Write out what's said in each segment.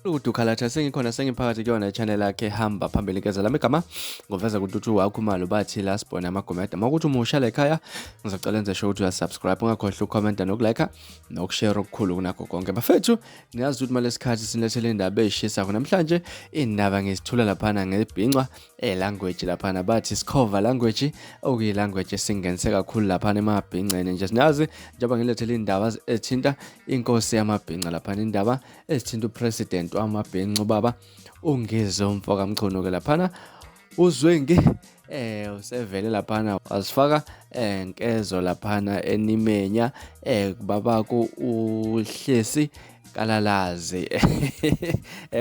Udukhalatha sengikhona sengiphakathi kuyona channel yakhe hamba phambili ngeza lami igama ngoveza kuntuthu wakho umalo bathi la sibona amagomede uma ukuthi umusha la ekhaya ngizocela enze sure ukuthi uyasubscribe ungakhohlwa ukukhomenta nokulike nokushare okukhulu kunakho konke bafethu niyazi ukuthi malesikhathi sinilethele indaba eyishisako namhlanje indaba ngizithula laphana ngebhinca e-language laphana bathi sikhova language okuyi-language esingenise kakhulu laphana emabhinceni nje sinazi njengoba ngilethele indaba ethinta inkosi yamabhinca laphana indaba ezithinta upresident wamabhinca ubaba uNgizwe umfoka Mchunu-ke laphana uZwengi usevele laphana wazifaka nkezo laphana enimenya babaku uhlesi kalalazi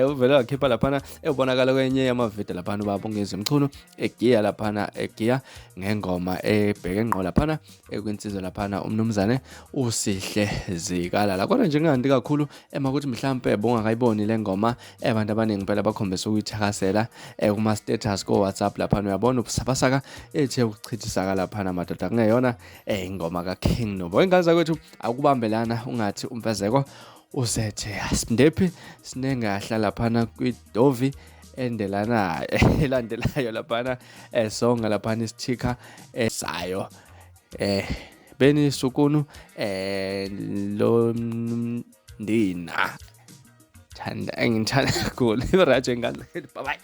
uvele wakhipha laphana ebonakala kwenye yamavidiyo laphana ubaba uNgizwe Mchunu egiya laphana egiya ngengoma ebheke ngqo laphana ekwinsizwa laphana umnumzane uSihle Zikalala kodwa nje ngandi kakhulu ema ukuthi mhlampe bongakayiboni le ngoma abantu abaningi phela bakhombisa ukuyithakasela kuma status ko WhatsApp laphana uyabona ubusabasaka ethe ukuchithisaka laphana madoda kungeyona ingoma ka King Nobo ingane zakwethu akubambelana ungathi umfezeko usethe asindephi sinengahla laphana kwidovi endelanayo elandelayo laphana esonga laphana isithikha esayo beni sukunu lo ndina thanda engithanda kakhulu iradio ingane bye bye.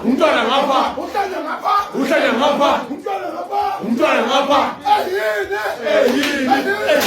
Umntwana ngapha, uhlanya ngapha, umntwana ngapha, eyini, eyini.